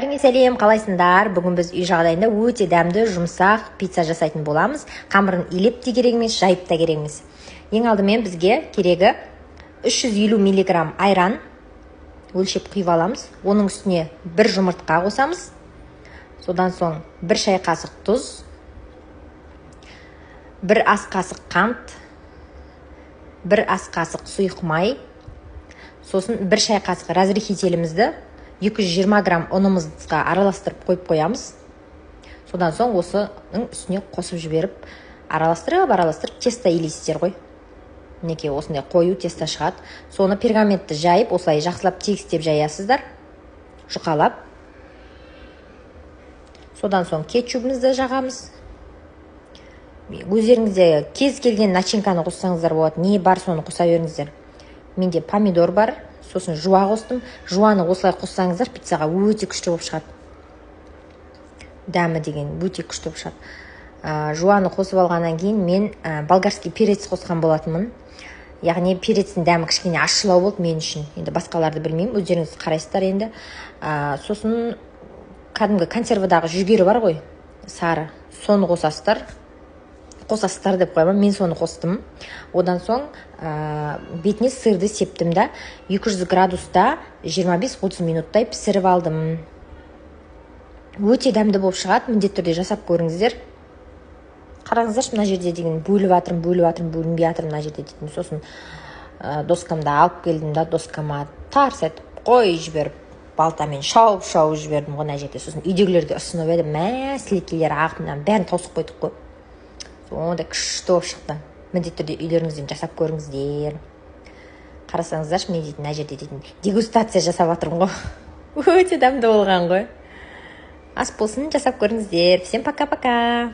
Бәріңе сәлем, қалайсыңдар? Бүгін біз үй жағдайында өте дәмді, жұмсақ пицца жасайтын боламыз. Қамырын илеп те керек емес, жайып та керек емес. Ең алдымен бізге керегі 350 миллиграмм айран, өлшеп құйып аламыз. Оның үстіне бір жұмыртқа қосамыз. Содан соң бір шай қасық тұз, бір ас қасық қант, бір ас қасық сұйық май, сосын бір шай қасық разрыхителімізді 220 грамм ұнымызға араластырып қойып қоямыз. Содан соң осының үстіне қосып жіберіп, араластырып, араластырып, тесто илейсіздер ғой. Мінекей, осындай қою тесто шығады. Соны пергаментті жайып, осылай жақсылап тегістеп жаясыздар, жұқалап. Содан соң кетчупімізді жағамыз. Өздеріңізде кез келген начинканы қоссаңыздар болады, не бар, соны қоса беріңіздер. Менде помидор бар, сосын жуа қостым. Жуаны осылай қоссаңыздар, пиццаға өте күшті болып шығады, дәмі деген өте күшті болып шығады. Жуаны қосып алғаннан кейін мен болгарский перец қосқан болатынмын, яғни перецтің дәмі кішкене ащылау болды мен үшін. Енді басқаларды білмеймін, өздеріңіз қарайсыздар енді. Сосын кәдімгі консервадағы жүгері бар ғой, сары, соны қосасыздар. Қосасыздар деп қоямын, мен соны қостым. Одан соң бетіне сырды септім да, 200 градуста 25-30 минуттай пісіріп алдым. Өте дәмді болып шығады, міндетті түрде жасап көріңіздер. Қараңыздаршы, мына жерде деген бөліп жатырмын, бөліп жатырмын, бөлінбей жатыр мына жерде дейтін. Сосын доскамды алып келдім да, доскама тарс етіп қойып жіберіп, балтамен шауып шауып жібердім ғой мына жерде. Сосын үйдегілерге ұсынып едім, мә, сілекейлері ағып, мынаның бәрін тауысып қойдық қой. Сондай күшті болып шықты, міндетті түрде үйлеріңізден жасап көріңіздер. Қарасаңыздаршы, мен дейтін мына жерде дейтін дегустация жасап жатырмын ғой, өте дәмді болған ғой. Ас болсын, жасап көріңіздер. Всем пока пока.